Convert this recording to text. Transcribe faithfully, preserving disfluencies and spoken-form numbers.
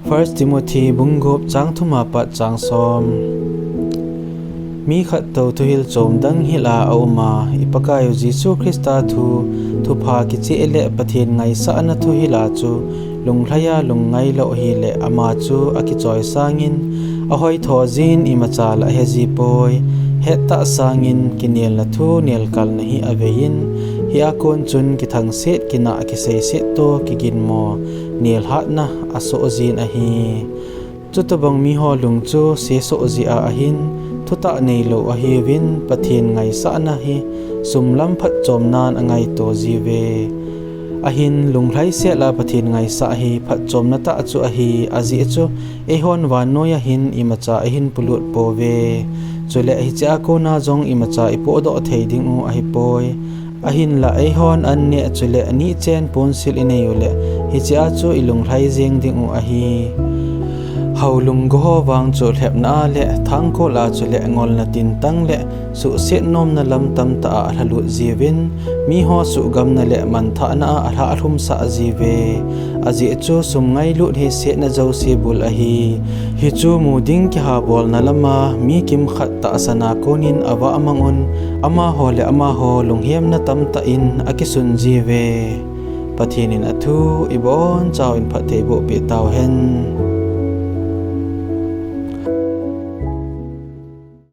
First Timothy bung gup chang thum apat chang som. Mi khat tou thuhil chom dang hila auma, i Pakaiyu Jesu Christa thu, thupha kicheh le Pathen ngaisahna thuhila chu lunglhaiya lungngai lou hile ama chu akichoi sangin, ahoithojin imacha la aheji poi. Hettah sangin kinelna thu nelkalna hi aveiyin, hia kon chun kithangset kinah kiseiset toh kiginmo nelhatna asohjin ahi. Chutobang miho lung chu sesoh jia ahin, thutah neilou ahiuvin, Pathen ngaisahna hi sum lam phatchomnan angaito jiuve. Ahin lunglhaisela Pathen ngaisah hi phatchomna tah chu ahi, ajeh chu eihon vannoiya hin imacha eihin polut pouve. Chule hichea kona jong imacha ipohdoh thei dingu ahipoi. Ahinla eihon an neh chule nihchen ponsil ineiyu le, hichea chu ilunglhai jeng dingu ahi. Hao lunggoho vang chu lhepna a le thangkol a chule ngolna tintang le suhset nomna lam tamtah a alhalut jiuvin, miho suhgamna le manthahna a alhah lhumsah jiuve. Ajeh chu sum ngailut hi setna jouse bul ahi. Hichu mu ding kihabolna lama mi kimkhat tahsana konin avah mangun, amaho le amaho lunghemna tamtah in akisun jiuve. Pathen in athu ibonchauvin phatthei bohpeh tauhen.